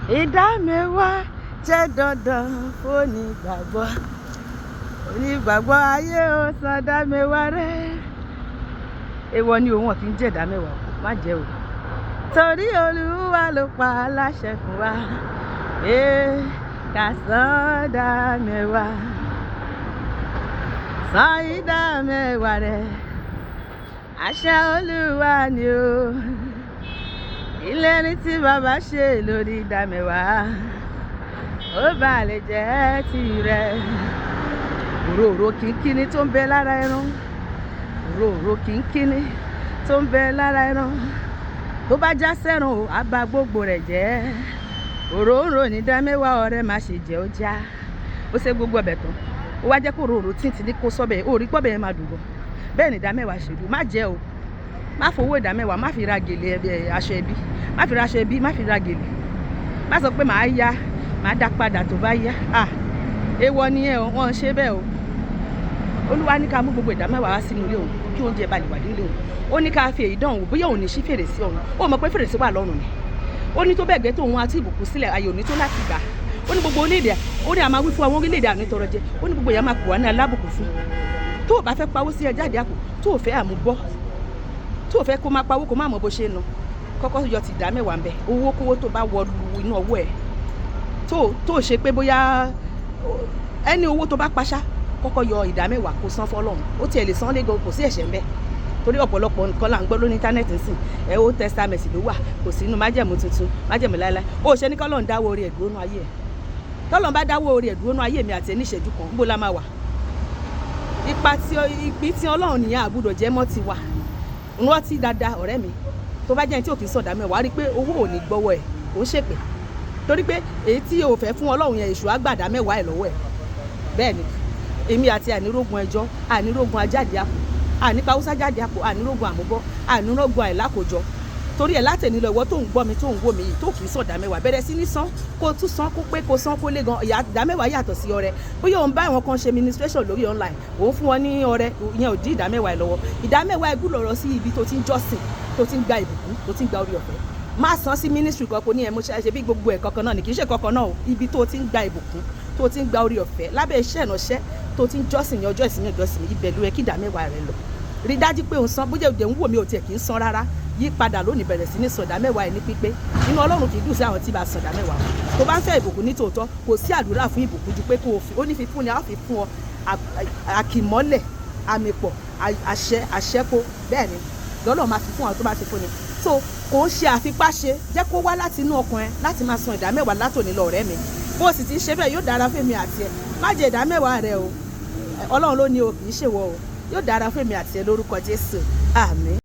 Ìdá mẹ́wàá jẹ́ dandan fónígbàgbọ́. Onígbàgbọ́ ayé ó san ìdá mẹ́wàá rẹ̀. Èèwọ̀ ni òun kì í jẹ́ ìdá mẹ́wàá, má jẹ́ o. Torí Olúwa ló pa á láṣẹ fún wa pé ká san ìdá mẹ́wàá. San ìdá mẹ́wàá rẹ̀. Àṣẹ Olúwa ni o. Ìlérí tí bàbá ṣe lórí ìdá mẹ́wàá, ó bá lè jẹ́ tirẹ̀. Òróró kínkínní tó ń bẹ lára ẹran. Òróró kínkínní tó ń bẹ lára ẹran. Tó bá já sẹ́ran o, á bà gbogbo rẹ̀ jẹ́. Òróró ní ìdá mẹ́wàá, ọ̀rẹ́, má ṣe jẹ́ ó já. Ó ṣe gbogbo ọbẹ̀ tán. Ó wá jẹ́ kó òróró tíntìní kó sọ́bẹ̀. Ó rí pọ́bẹ̀ yẹn máa dùn gan. Bẹ́ẹ̀ ni ìdá mẹ́wàá ṣe dùn. Má jẹ́ o. Má fowó ìdá mẹ́wàá, má fi ra gèlè ẹbí, aṣọ ẹbí. Má fi ra aṣọ ẹbí, má fi ra gèlè. Má sọ pé màá yá, màá dá padà tó bá yá. Ah! Èèwọ̀ ni ẹ o, wọ́n ń ṣe bẹ́ẹ̀ o. Olúwa ní ká mú gbogbo ìdá mẹ́wàá wá sínú ilé òun kí oúnjẹ bá lè wà nílé òun. Ó ní ká fi èyí dán òun bóyá òun ní ṣí fèrèsé ọ̀run. Ó mọ̀ pé fèrèsé wà lọ́run ni. Ó ní tó bẹ́ẹ̀ gẹ́ tó òun àti ìbùkún sílẹ̀, ayé òní tó láti gbà. Ó ní gbogbo orílẹ̀-èdè, ó ní a máa wí fún àwọn orílẹ̀-èdè àní tọrọ jẹ. Ó ní gbogbo èèyàn máa pè wá ní alábùkún fún. Tó o bá fẹ́ pawó sí ẹ jáde àpò, tó o fẹ́ àmúbọ́, tó o fẹ́ kó máa pawó kó má mọ bó ṣe ń ná, kọ́kọ́ yọ ti ìdá mẹ́wàá ń bẹ. Owó kówó tó bá wọ lu inú ọwọ́ ẹ̀, tó ṣe pé bóyá ẹni owó tó bá paṣá, kọ́kọ́ yọ ìdá mẹ́wàá kó san fọ́lọ́run. Ó tiẹ̀ lè san lé gan, kò sí ẹ̀ṣẹ̀ ń bẹ. Torí ọ̀pọ̀lọpọ̀ nǹkan là ń gbọ́ lórí íńtánẹ́ẹ̀tì nísìn. Ẹ Old Testament ló wà, kò sí inú májẹ̀mú tuntun, májẹ̀mú láéláé. Ó ṣe ní kọ́lọ́run dáwọ́ orí ẹ̀ dúró nú ayé ẹ̀. Tọ́lọ́run bá dáwọ́ orí ẹ̀ dúró nú ayé mi àti ẹ̀ ní ìṣẹ́jú kan, níbo la máa wà? Ipa tí ìpín tí Ọlọ́run nìyẹn àgbọ́dọ̀ jẹ́ mọ́ ti wà. Rántí dáadáa, ọ̀rẹ́ mi, tó bá jẹ́ ẹni tí ò kì í sọ̀dá mẹ́wàá, rí i pé owó ò ní gbọ́wọ́ ẹ̀, kò ń ṣèpè. Torí pé èyí tí o fẹ́ fún Ọlọ́run yẹn, èṣù á gbàdá mẹ́wàá ẹ̀ lọ́wọ́ ẹ̀. Bẹ́ẹ̀ ni èmi àti ànírógun ẹjọ́, ànírógun ajáde àpò, ànípa haúsá jáde àpò, ànírógun àmúbọ́, ànírógun àìlákòjọ. Torí ẹ̀ látẹ̀ní lọ, ìwọ tó ń gbọ́ mi, tó ń wò mí yìí, tó kì í sọ̀dá mẹ́wàá, bẹ̀rẹ̀ sí ní san, kó tún san kó pé, kó san kó lé gan. Ìdá mẹ́wàá yàtọ̀ sí ọrẹ. Bóyá òun bá àwọn kan ṣe ministration lórí online, òun fún wọn ní ọrẹ, ìyẹn ò dí ìdá mẹ́wàá ẹ̀ lọ́wọ́. Ìdá mẹ́wàá ẹ̀ gbúdọ̀ lọ sí ibi tó ti ń jọ́sìn, tó ti ń gba ìbùkún, tó ti ń gba orí ọ̀fẹ́. Má san sí ministry kan kò ní ẹ̀ mo ṣe bí gbogbo ẹ̀ kankan náà ni. Kì í ṣe kankan náà o. Ibi tó ti ń gba ìbùkún, tó ti ń gba orí ọ̀fẹ́, lábẹ́ iṣẹ́ ìránṣẹ́ tó ti ń jọ́sìn ní ọjọ́ ìsinmi, ọjọ́ ìsinmi, ibẹ̀ ló yẹ kí ìdá mẹ́wàá rẹ lọ. Rí dájú pé òun san. Bóyá òde ń wò mí, ò tiẹ̀ kì í san rárá, yí padà lónìí, bẹ̀rẹ̀ sí ní san ìdá mẹ́wàá ẹ̀ ní pípé. Inú Ọlọ́run kì í dùn sí àwọn tí bá san ìdá mẹ́wàá. Tó bá ń fẹ́ ìbùkún ní tòótọ́, kò sí àdúrà fún ìbùkún ju pé kó o fi. Ó ní fífún ni a ó fi fún ọ, àkìmọ́lẹ̀, àmì pọ̀, àṣẹ àṣẹkó. Bẹ́ẹ̀ ni lọ́lọ́ máa fi fún àwọn tó bá ti fún ni. So kò ń ṣe àfipáṣe, jẹ́ kó wá láti inú ọkàn ẹ láti máa san ìdá mẹ́wàá látòní lọ, ọ̀rẹ́ mi. Bó o sì ti ń ṣe bẹ́ẹ̀, yóò dára fún èmi àti ẹ. Má jẹ ìdá mẹ́wàá rẹ o. Ọlọ́run ló ní o, kì í ṣèwọ o. Yóò dára fún èmi àti ẹ lórúkọ Jésù, àmín.